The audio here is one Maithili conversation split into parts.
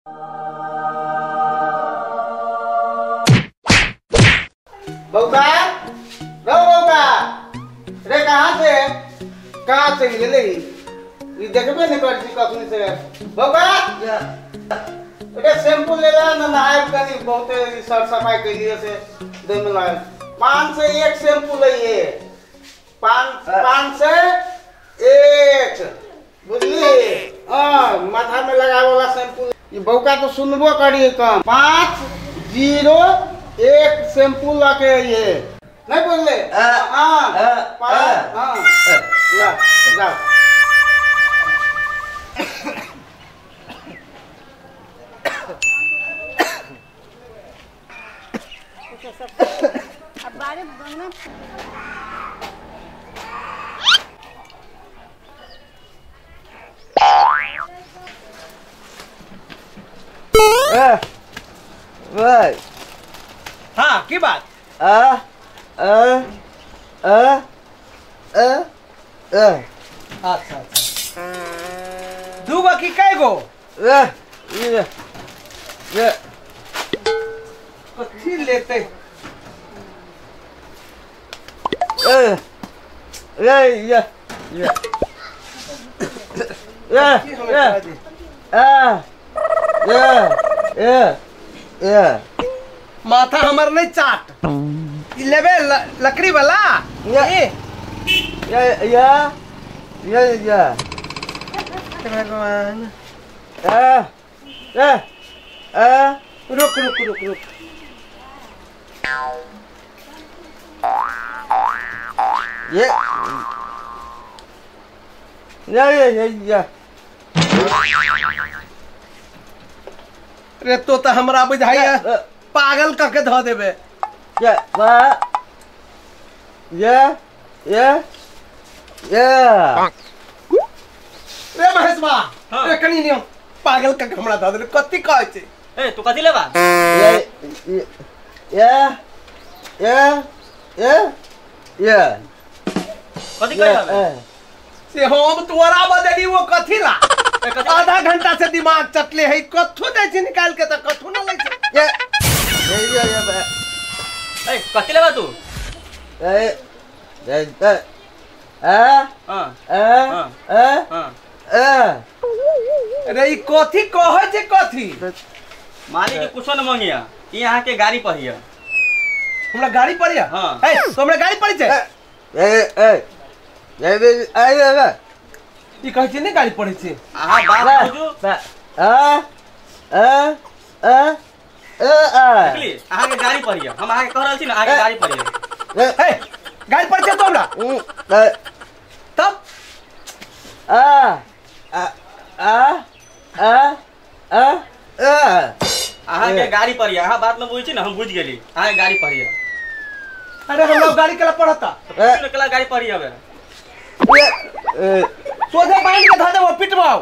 बौका रो बौका रे कहाँ से कहाँ से गेलै ई देखबे नहीं कर छी कखनी से बौका रे शैम्पू लेला न नहाय कनी बहुत सर सफाई केलिए से दे में लाए 5 से 1 शैम्पू लइए 5 से 1 बुझली। हां माथा में लगावे वाला शैम्पू ई बौका तो सुनबो करी कम 5 0 1 शैम्पू लाके ये नहीं बोलले। हां 5 हां ला ला अब बारे बंगना हाँ की बात आ आ आ आ आ अच्छा अच्छा दूगो की कै गो कथी लेते माथा हमर नहीं चाट लेबे लकड़ी वाला ये या या या या भगवान आ आ आ रुक रुक रुक रुक ये या या या रे तो हमरा बुझाइया पागल करके धो देबे। या वा या या या रे महेशवा रे कनी नियो पागल करके हमरा धो देले कथि कहै छै। ए तू कथि लेबा? या या या या या कथि कहै हबे? से हम तोरा बदली वो कथि ला आधा घंटा से दिमाग चटले है कथु दै छै निकाल के त कथु न लै छै। या या या ए कथि लेबा तू? ए ए ए ए ए ए रे ई कथि कहै छै कथि? मालिक के कुछो न मंगिया ई अहाँ के गाड़ी पर हिया। हमरा गाड़ी पर हिया? हां ए तो हमरा गाड़ी पर छै। ए ए ए ए ई कहै छै ने गाड़ी पड़ै छै। अहाँ बात बुझू। आ आ आ आ देखली अहाँ के गाड़ी पर हिया हम अहाँ के कह रहल छी ना अहाँ के गाड़ी पर हिया। ए गाड़ी पर छै तो हमरा तब आ आ आ आ आ अहाँ के गाड़ी पर हिया अहाँ बात न बुझै छी ना हम बुझ गेली अहाँ के गाड़ी पर हिया। अरे हमरा गाड़ी केला पड़ता केला गाड़ी पर हिया बे सोझे बांध के धऽ देबो पिटबाओ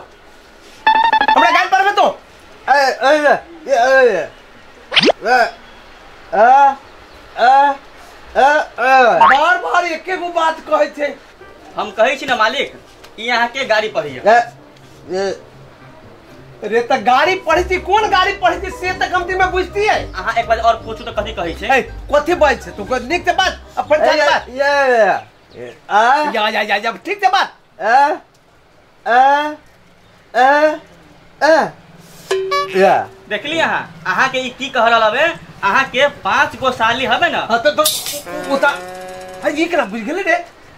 हमरा गाड़ी पर में तो ए ए ए ए आ आ आ बार बार एके गो बात कहै छै। हम कहै छी ना मालिक ई अहाँ के गाड़ी पर हिया। रे त गाड़ी पढ़ै छी कोन गाड़ी पढ़ै छी से त कमती में बुझती है। अहाँ एक बार और पूछू त कथि कहै छै? ए कथि बाज छै तू नीक से बात अपन जान बात। या आ या या या या ठीक से बात। आ आ आ आ या देखली अहाँ अहाँ के ई की कह रहल हबे अहाँ के 5 गो साली हबे ना। हां त उता हां ई केना बुझ गेलै रे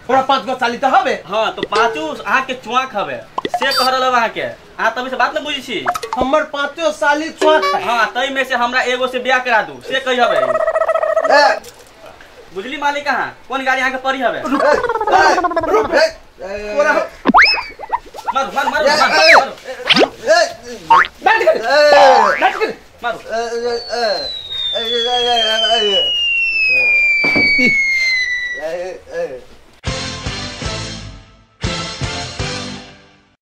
हमरा 5 गो साली त हबे। हां तो पांचो अहाँ के चुआक हबे से कह रहल हबे अहाँ के अहाँ तभी से बात न बुझै छी। हमर पांचो साली चुआक है। हां तई में से हमरा एगो से बियाह करा दू से कही हबे। बुझली मालिक अहाँ कोन गाड़ी अहाँ के पड़ी हबे? तोरा मारू मारू मारू मारू बैठ गेल बैठ गेल मारू।